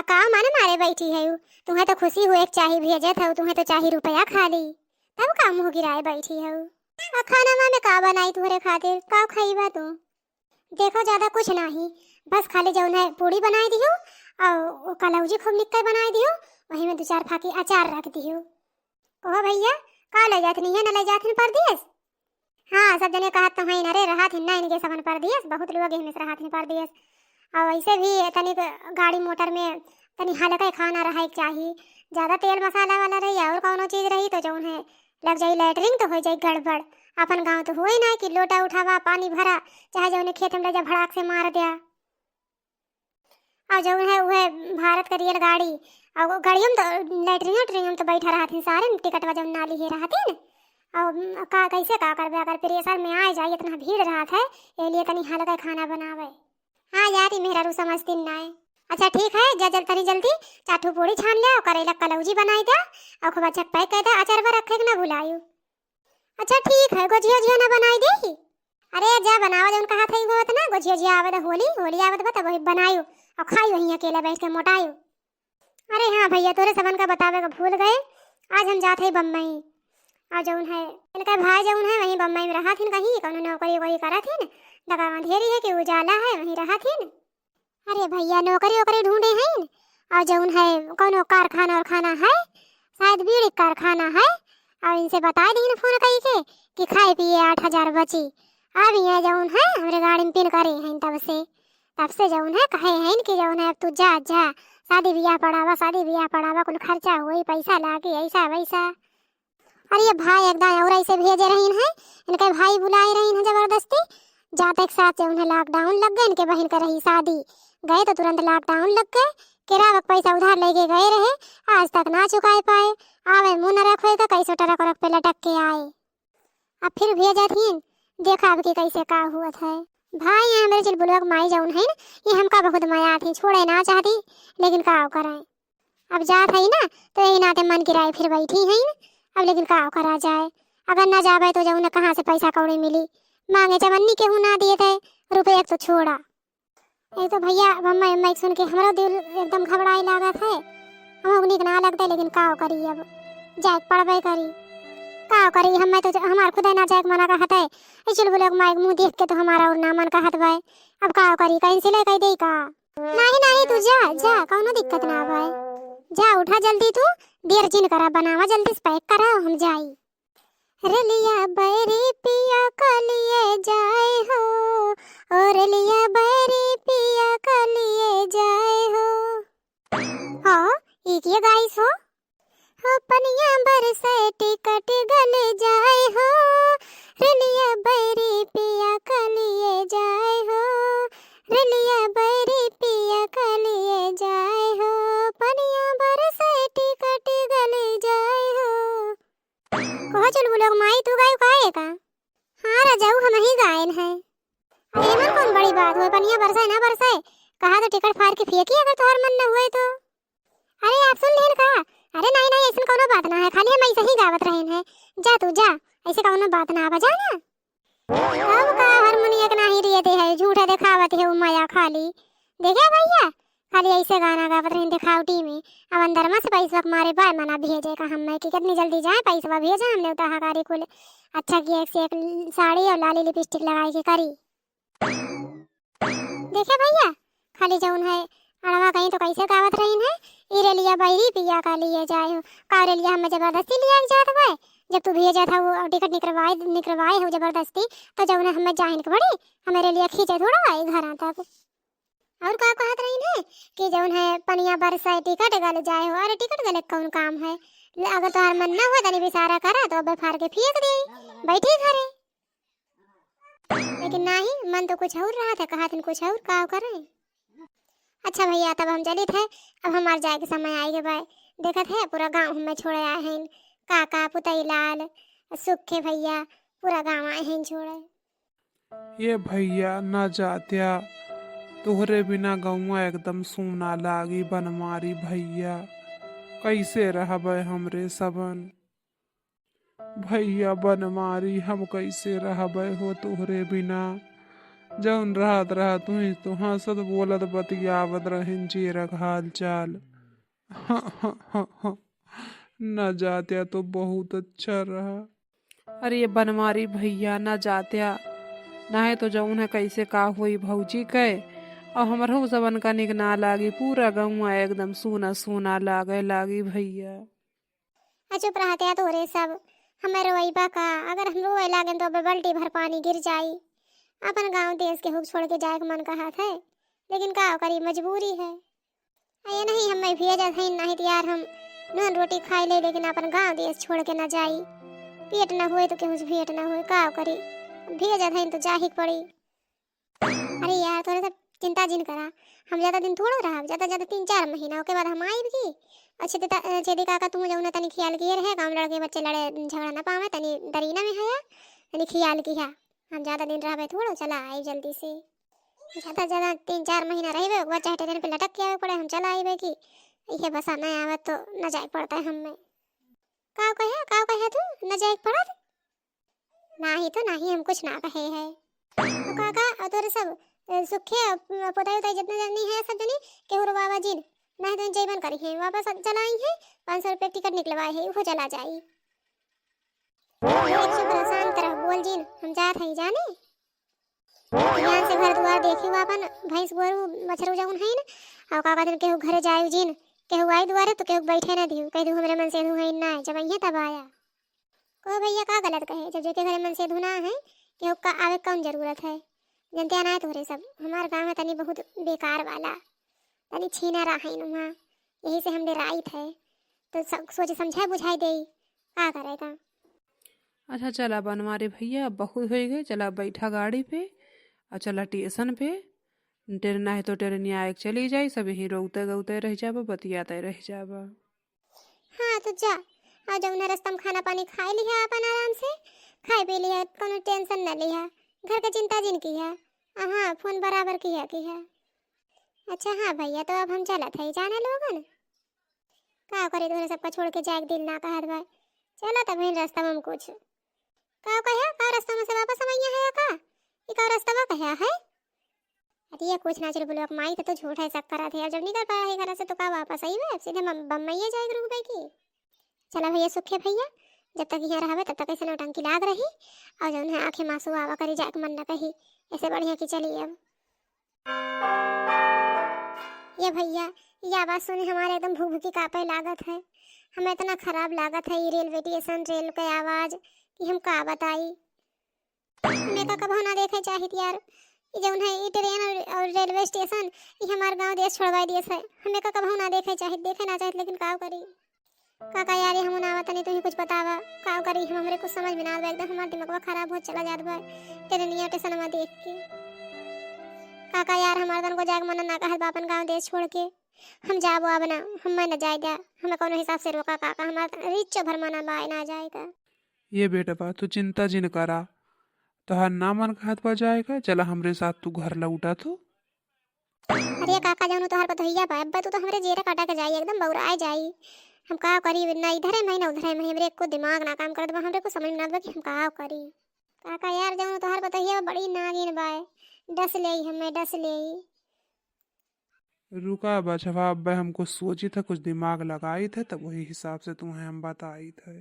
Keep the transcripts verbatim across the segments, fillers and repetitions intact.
का मन मारे बैठी हउ? तुहें तो खुशी हुए के चाही भेजत हउ, तुहें तो चाही रुपया खाली, तब का मुँह गिराए बैठी हउ? आ खाना में का बनाई तुहरे खातिर, का खइबा तू? देखो, ज्यादा कुछ नाही, बस खाली जउन है पूड़ी बनाई दिहु, अउ कलौजी खूब निक्कर बनाई दिहु, वही में दू चार फाकी अचार रख दिहु। कहो भइया, का ले जात नहीं है, न ले जात हन परदेस? हाँ, सब जने कहत तो हैं, अरे रहत हन ना इनके सबन परदेस, बहुत लोग एहमें से रहत हन परदेस। अउ वैसे भी तनिक गाड़ी मोटर में तनी हल्का खाना रहे के चाही, ज्यादा तेल मसाला वाला रही अउर कउनो चीज रही तो जउन है लग जाई लैट्रिन तो होइ जाई गड़बड़। अपन गाँव तो होए ना कि लोटा उठावा, पानी भरा, चाहे जउने खेत में ले जा भड़ाक से मार द्या। अउ जउन है उहे भारत के रेलगाड़ी, अउ गाड़ियों में तो लैट्रिन उट्रिन में तो बैठा रहत हैं सारे, टिकटवा जउन ना लिहे रहत हैं। अउ का, कैसे का करबे अगर प्रेशर में आए जाए, इतना भीड़ रहत है, ये लिए तनी हल्का खाना बनावे। हाँ यार, ई मेहरारू समझतीन नाय। अच्छा ठीक है, जा जल तनी जल्दी चार ठो पूड़ी छान ले, अउ करेला कलौजी बनाई दे, अउ खूब अच्छा पैक कर दे, अचारवा रखे के ना भुलायु। अच्छा ठीक है, गोजिया उजिया ना बनाई दे। अरे जा बनावा जउन कहा था वो ना, गोजिया उजिया आवे तो होली, होली आवे तो बता वही बनायु, अउ खायु वहीं अकेले बैठ के मोटायु। अरे हाँ भइया, तोरे सबन का बतावे का भूल गए, आज हम जात हई बम्बई। अउ जउन है, इनका भाई जउन है, वहीं बम्बई में रहत हिन कहीं, कउनो नौकरी वोकरी करत हिन, दगावा धेरी है कि उजाला है, वहीं रहत हिन। अरे भइया, नौकरी वोकरी ढूंढे हैं, अउ जउन है, कउनो कारखाना उरखाना है, शायद बीड़ी कारखाना है, अउ इनसे बताए दीन फोन कई के कि खाए पिए आठ हजार बची। अब ये जउन है, हमरे गाड़ी में पिन करे हैं तब से, तब से जउन है कहे हैं कि जउन है अब तू जा, जा, शादी बियाह पड़ावा, शादी बियाह पड़ावा, कुल खर्चा होई, पैसा लागी, ऐसा वैसा। अरे ये भाई एकदम और ऐसे भेजे रहीन है, इनके भाई बुलाए रहीन है जबरदस्ती। जाते के साथ जउन है लॉकडाउन लग गए, इनके बहिन के रही शादी, गए तो तुरंत लॉकडाउन लग गए। किरावा के पैसा उधार लेके गए रहे, आज तक ना चुकाए पाए। आवे मुँह नरक होए का, कैसे ट्रक व्रक पे लटक के आए। अब फिर भेजत हीन, देखा अब की कैसे का हुअत है। भाई, ये हमरे चुलबुलवा के माई जउन है न, ये हमका बहुत मया थी, छोड़े ना चाहती, लेकिन का करें, अब जात है ना, तो यही नाते मन किराए फिर बैठी है न, अब लेकिन का करा जाए, अगर ना जावे तो जउन कहाँ से पैसा कौड़ी मिली, मांगे चवन्नी केहू ना दिए थे, रुपये तो छोड़ा। एक तो भइया, अब अम्मा, अम्मा एक सुन के हमरो दिल एकदम घबराए लागत है। हमहू के नीक ना लगते, लेकिन का करी, अब जाए के पड़बे करी। का करी, हमें तो ज-, हमार खुदे ना जाए के मना कहत है। ई चुलबुल के माई के मुँह देख के तो हमारा और ना मन कहत बा। अब का करी, कैंसिल कर दे का? नहीं, नहीं, तू जा, जा, कउनो दिक्कत ना बा। जा, उठा जल्दी तू, देर जिन करा, बनावा जल्दी से पैक करा, हम जाई। रेलिया बैरी पिया का लिए जाए हो, ओ रेलिया बैरी पिया का लिए जाए हो। हाँ, ई के गाइस हो? हो पनिया बरसे टिकट गल जाए हो, रेलिया बैरी पिया का लिए जाए हो, रेलिया बैरी पिया का लिए जाए हो, पनिया बरसे टिकट गल जाए हो। कहो चुलबुल के माई, तू गायू का है का? हाँ रजाऊ, हमही गायन है। अरे एमन कौन बड़ी बात हुए, पनिया बरसाए ना बरसाए, कहा तो टिकट फाड़ के फेंकी अगर तोहर मन न हुए तो। अरे आप सुन लेन का? अरे नहीं नहीं, ऐसन कौनो बात ना है, खाली हम ऐसे ही गावत रहेन है। जा तू जा, ऐसे कौनो बात ना बा, जा ना। अब का हारमोनिया के नाही रियते है, झूठा देखावत है उ माया खाली। देखे भइया, खाली ऐसे गाना गावत रही देखावटी में। अब अंदर में से पैसवा के मारे बाय मना भेजे का हम्मे कि कितनी जल्दी जाए, पैसवा भेजे, हमने उताहा कारी कुल अच्छा की एक से एक साड़ी और लाली लिपस्टिक लगाई के करी। देखे भइया, खाली जउन है अड़वा कहीं तो कैसे गावत रही है, ई रेलिया बैरी पिया का लिए जाए हो। का रेलिया हमें जबरदस्ती लिया के जात हुए? जब तू भेजत है वो टिकट निकलवाए, निकलवाए हो जबरदस्ती, तो जउन है हमें जाहिन के पड़ी, हमें रेलिया खींचे थोड़ा आई घर तक। और का कहत रही है कि जउन है पनिया बरसाए टिकट गल जाए हो। अरे टिकट गले कौन काम है? ले, अगर तोहार मन ना हो तनी इशारा करा तो अबे फाड़ के फेंक दे, बैठी घरे। लेकिन नाही, मन तो कुछ और रहा था, कहा दिन कुछ और का करे। अच्छा भइया, तब हम चलित है, अब हमार जाए के समय आए के बा। देखत है पूरा गाँव हमें छोड़े आए हैं, काका, पुतई लाल, सुखे भइया, पूरा गाँव आए हैं छोड़े। ये भइया न जात्या, तोहरे बिना गौवा एकदम सूना लागी बनमारी भइया, कैसे रहबे हमरे सबन। भइया बनमारी, हम कैसे रहबे हो तोहरे बिना, जौन रहत रहत हुई तो हंसत बोलत बतियावत रहेन जेरा क हाल चाल। न जात्या तो बहुत अच्छा रहा। अरे ये बनवारी भैया, न जात्या, नाहीं तो जौन है कैसे का होई भौजी के। और हमरहू सबन का निक ना लागी, पूरा गौवा एकदम सूना सूना लागे लागी भैया। आ चुप रहत्या तोरे सब, हमें रोइबा का? अगर हम रोए लागेन तो अबे बल्टी भर पानी गिर जाई। अपन गाँव देश केहू क छोड़ के जाए के मन कहत है, लेकिन का करी, मजबूरी है। आ ये नहीं, हमें भेजत हईन, नहीं तो यार हम नून रोटी खाई ले, लेकिन अपन गाँव देश छोड़ के न जाई। पेट न होए तो केहू से भेंट न होए, का करी, भेजत हईन तो जाही के पड़ी। अरे यार, तोरे सब चिंता जिन करा, हम ज्यादा दिन थोड़ो रहब, ज्यादा ज्यादा तीन चार महीना, ओके बाद हम आइब की। और छेदी ता-, छेदी काका, तू जौन तनी ख्याल किहे रहे, गाँव लड़के बच्चे लड़े झगड़ा न पावे, तनी दरीना में हया, तनी ख्याल किहा। हम ज्यादा दिन रहबे थोड़ो, चला आइब जल्दी से। ज्यादा ज्यादा तीन चार महीना रहबे, ओके बाद चाहे ट्रेन पे लटक के आवे पड़े, हम चला आइबे की। इहे बसा न आवे तो न जाए पड़ता है हमें। का कहे, का कहे तू, न जाए पड़त? नाही तो नाही, हम कुछ ना कहे है। तो काका, और तोरे सब, अ, सुखे, अ, पोताई उताई जितना जनी है, सब जनी केहू रोवावा जिन, नाही तो जैबन करी है, वापस चला आई है, पाँच सौ रुपये टिकट निकलवाए है, उहो चला जाई। ये चुप रह, शांत रह, बोल जिन, हम जात है जाने। ध्यान से घर दुआर देखियो, अपन भैंस गोरू बछरू जौन है न, और काका दिन केहू घरे जाए जिन, केहू आई दुआरे तो केहू बैठे ना दियो, कह दू हमरे मन से एहू है ना, जब अइहे तब आया। को भैया का गलत कहे, जब जेके घरे मन से धुना है, केहू का आवे कौन जरूरत है? जनते ना है तोहरे सब, हमार गाँव है तनी बहुत बेकार वाला, तनी छीना रहा है वहाँ, यही से हम डेराइत है। तो सब सोचे समझाए बुझाए देई, का करेगा? अच्छा चला बनवारी भैया, बहुत होइ गए, चला बैठा गाड़ी पे और चला टेसन पे। ट्रेन ना है तो ट्रेनिया आए के चली जाई, सब यहीं रोते गौते रह जाबा, बतियाते रह जाबा। हाँ, तो जा, और जौन है रस्ता में खाना पानी खाए लिहा अपन आराम से, खाए पी लिहा, कोनो टेंशन न लिहा, घर के चिंता जिन किहा। आ हाँ, फोन बराबर किहा, किहा। अच्छा हाँ भैया, तो अब हम चलत है जाने लोगन। का करे, तोहरे सबका छोड़ के जाए के दिल ना कहत बा। चला तब इन रस्ता में हम कुछ। का कहा, का रस्ता में से वापस हम अइया है का? ई का रस्ता बा कहा है? अरे ये कुछ ना चल बोलो, माई तो, तो झूठ है, शक करा थे। अब जब निकल पाया है घर से तो का वापस आई बे? अब सीधे मम-, बम्बई जाए के रुक बे की? चला भैया, सुखे भैया, जब तक यहाँ रहबे तब तक ऐसे नौटंकी लाग रही, और जौन है आंखें मासू आवा करी, जाए के मन न कही, ऐसे बढ़िया की चली अब। ये भैया, ये आवाज सुनी हमारे एकदम भुकभुकी कांपे लागत है। हमें इतना खराब लागत है ये रेलवे स्टेशन, रेल के आवाज कि हम का बताई। हमें का कबहू ना देखे चाहित यार। ये जौन है, ये ट्रेन और, और रेलवे स्टेशन, ये हमार गांव देश छोड़वाई दियस है। हमें का कबहू ना देखे चाहित, देखे ना चाहित, लेकिन का करी। काका यार, ये हमहू ना आवत तनी, तू ही कुछ बतावा, का करी हम, हमरे कुछ समझ में ना आवत बा, एकदम हमार दिमागवा खराब होत चला जात बा ट्रेनिया स्टेशनवा देख के। काका यार, हमार तनको जाए के मन ना कहत बा अपन गाँव देश छोड़ के। हम जाबो अब ना, हमें न जाए द्या, हमें कौनो हिसाब से रोका काका, हमार रिच्चो भर मना बा ना जाए का। ये बेटवा, तू चिंता जिन करा, तोहार ना मन कहत बा जाए का, चला हमरे साथ तू घर लौटा तू। अरे काका, जौन तोहार पतोहिया बा, अब्बा तू तो हमरे जेरे काटा के जाई, एकदम बौराए जाई। हम का करी, ना इधरे में, ना उधरे में, हमरे एको दिमाग ना काम करत बा, हमरे कुछ समझ में ना आवत बा कि हम का करी। काका यार, जौन तोहार पतोहिया बा, बड़ी नागिन बा, डस लेई हमें, डस लेई। रुका बचवा, अब्बे हम कुछ सोचित है, कुछ दिमाग लगाइत है, तब वही हिसाब से तुम्हें हम बताइत है।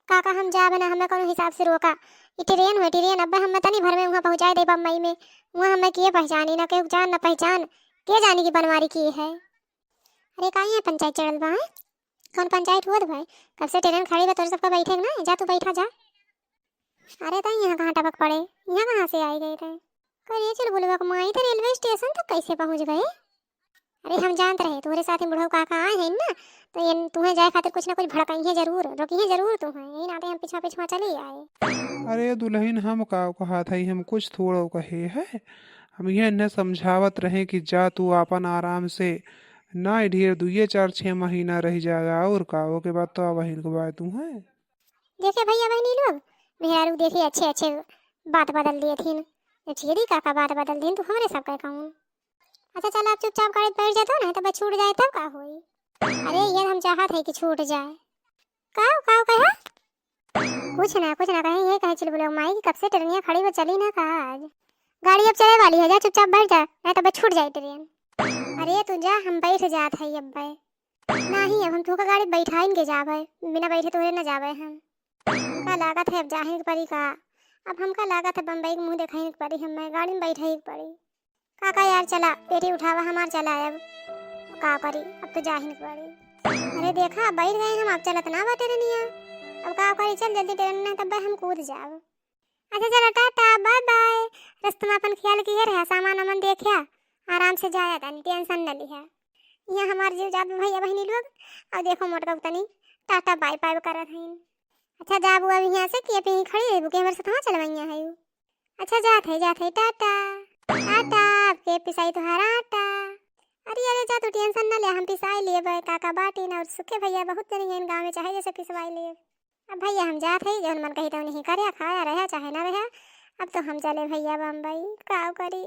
काका, हम जाब ना, हमें कौनो हिसाब से रोका। ई ट्रेन हुए, ट्रेन, अब्बे हमें तनी भर में वहाँ पहुँचाए दे बम्बई में। वहाँ हमें के पहचानी, ना केहू जान, ना पहचान, के जानी कि बनवारी के है। अरे, का यहाँ पंचायत चढ़ल बा, हैं? कौन पंचायत हुआ भाई? कब से ट्रेन खड़ी बा, तोरे सबका बैठे के ना, जा तू बैठा जा। अरे, तई यहाँ कहाँ टपक पड़े, यहाँ कहाँ से आई गए थे? करे चल बुलवा के माई, तो रेलवे स्टेशन तक कैसे पहुँच गए? अरे, हम जानत रहे, तोहरे साथे बुढ़ऊ काका आए हैं ना, तो ये तुहें जाए खातिर कुछ ना कुछ भड़काई है जरूर, रोकी है जरूर तुहें, यही नाते हम पीछा पीछा चले आए। अरे दुल्हन, हम का कहत हई, हम कुछ थोड़ो कहे है, हम ये न समझावत रहे कि जा तू आपन आराम से, ना ढेर दुइये चार छः महीना रह जाए, और का, ओके बाद तो अब हिल के बाद तुहें। देखे भैया बहनी लोग, मेहरारू देखे अच्छे अच्छे बात बदल दिए थीन, जब छेदी काका बात बदल दीन तो हमरे सब कहे कहूँ। अच्छा चल, आप चुपचाप गाड़ी बैठ जातो ना, तब छूट जाए तब का होई। अरे ये हम चाहत है कि छूट जाए। काव, काव कहा? कुछ ना, कुछ ना कहे, ये कहे चल बोलो माई कि कब से ट्रेनिया खड़ी बा, चली ना का आज? गाड़ी अब चले वाली है, जा चुपचाप बैठ जा, नहीं तो बस छूट जाई ट्रेन। अरे तू जा, हम बैठ जात है अब्बे। नहीं, अब हम तोहका गाड़ी बैठाइन के जाबे, बिना बैठे तोहरे न जाबे हम। हमका लागत है अब जाहिन के परी का, अब हमका लागत है बम्बई के मुँह देखाइन के परी, हमें गाड़ी में बैठाइन के परी। काका यार चला, पेटी उठावा हमार, चला अब। का करी, अब तो जाहिन के परी। अरे देखा, बैठ गए हम, अब चलत ना बाटे रनिया। अब का करी, चल जल्दी ट्रेन नहीं तब हम कूद जाब। अच्छा चला, टाटा, बाय बाय। रस्ता में अपन ख्याल किहे रहा, सामान वामान देखा, आराम से जाया तनी, टेंशन न लिहा। यहाँ हमार जीव जात बा भैया बहिनी लोग। अब देखो मोटका तनी टाटा बाय बाय करत हईन। अच्छा जाबू अब यहाँ से कि अब यहीं खड़ी रहबू कि हमारे साथ वहाँ चलवैया है? अच्छा जात है, जात है, टाटा। टाटा, आपके पिसाई तोहार आटा। अरे अरे जा तू टेंशन न ले, हम पिसाई लेब, काका बाटिन और सुखे भैया बहुत जनी हैं गाँव में, चाहे जैसे पिसवाई लेब। अब भैया हम जात है, जौन मन कही तौन ही करे, खाया रहा चाहे ना रहा। अब तो हम चले भैया बम्बई, का करी।